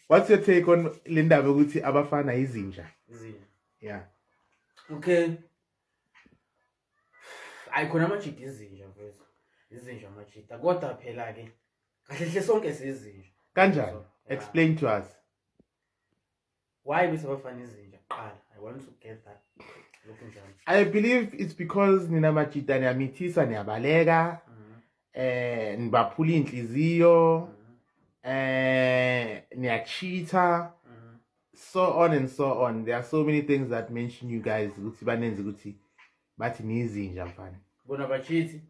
What's your take on le ndaba yokuthi abafana izinja? Izinja. Yeah. Okay. Ayi khona amajita izinja mfethu. Izinja amajita. Kodwa phela ke kahle hle sonke sizinja. Kanjani? So, yeah. Explain to us. Why bese abafana izinja kuqala? I want to get that. Lokhu njalo. I believe it's because nina majita niyamithisa, niyabaleka, nibaphula inhliziyo, niyacheata, so on and so on. There are so many things that mention you guys ukuthi banenze ukuthi bathi niyizinja, mfana. Bona bachithi.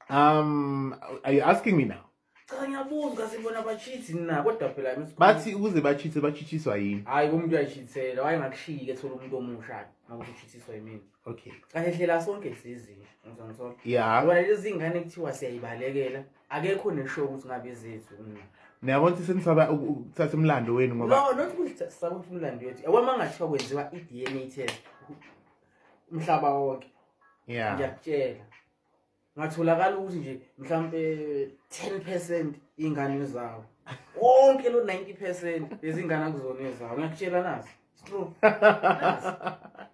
Are you asking me now? Cha, ngiyabuza kasi bona bachithi na, kodwa phela Bathi ukuze bachithe bachithiswa yini? Hayi, umuntu uyachithela, wayengakushiyi ethola umuntu omusha ngakuthi uchithiswa yimina. Kahle hlela sonke sizinja. Ngizongithola. Ngoba lezi ngane kuthiwa siyayibalekela, akekho neshow ukuthi ngabe ezethu mina. Niyabona ukuthi senisaba ukuthatha umlando wenu ngoba No, not ukuthi sisaba ukuthi umlando wethu. Yabo uma ngathiwa kwenziwa i-DNA test umhlaba wonke. Ngiyakutshela. Ngatholakala ukuthi nje mhlambe 10% ingane zawo. Wonke lo 90% lezingane akuzona ezawo. Ngiyakutshela nazi. It's true. Nazi.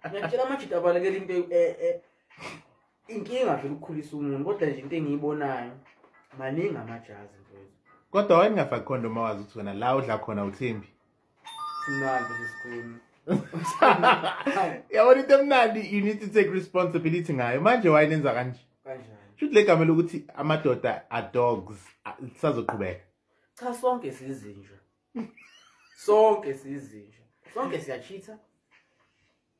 Ngiyakutshela amajita abalekela into inkinga vele ukukhulisa umuntu, kodwa nje into engiyibonayo maningi amajazi mfethu. Kodwa wayengafaki condom awazi ukuthi wena la udla khona uthembi. Simnandi lesikhulu. Yabona into emnandi, you need to take responsibility ngayo. Manje wayenenza kanje. Kanjani? Shuthi le gama lokuthi amadoda are dogs lisazoqhubeka. Cha, sonke sizinja. Sonke sizinja. Sonke siyachitha.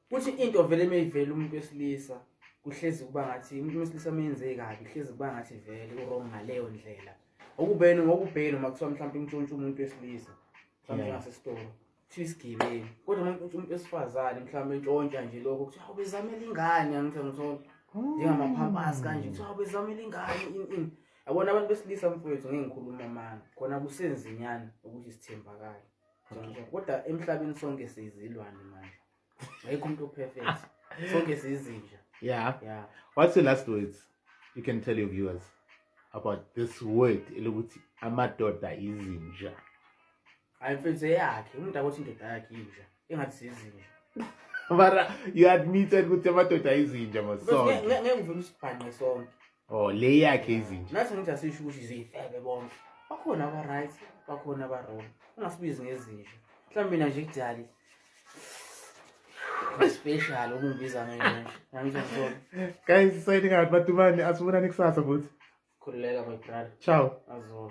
Kuthi into vele mayivela umuntu wesilisa kuhlezi kuba ngathi umuntu wesilisa menze kabi, kuhlezi kuba ngathi vele u-wrong ngaleyo ndlela. Okubeni ngokubheni noma kuthiwa mhlawumbe intshontsho umuntu wesilisa mhlawumbe ngasesitolo kuthiwa isigebengu, kodwa uma intshontsho umuntu wesifazane mhlawumbe entshontsha nje lokho kuthiwa awubezamela ingane, angithi ngithola njengamaphampasi kanje kuthiwa awubezamela ingane ini ini. Yabona abantu besilisa mfowethu, ngeke ngikhuluma amanga, khona kusenzinyana ukuthi sithembakale, kodwa emhlabeni sonke siyizilwane manje, ayikho umuntu o-perfect, sonke siyizinja. What's your last words you can tell your viewers about this word elokuthi amadoda izinja? Hayi mfethu, eyakhe umuntu akothi indoda yakhe inja, engathi siyizinja. Mara you admitted ukuthi amadoda izinja masonke. Ngeke ngivele usibhanqe sonke. Oh, le yakhe izinja. Nathi ngithi asisho ukuthi ziyifebe bonke, bakhona aba-right, bakhona aba-wrong, ungasibizi ngezinja. Mhlawumbe mina nje kudali special ukungibiza ngenje, angizwa ngithola. Guys, signing out, Matumane, asibonane kusasa futhi. Khululeka my brother. Ciao. Azo.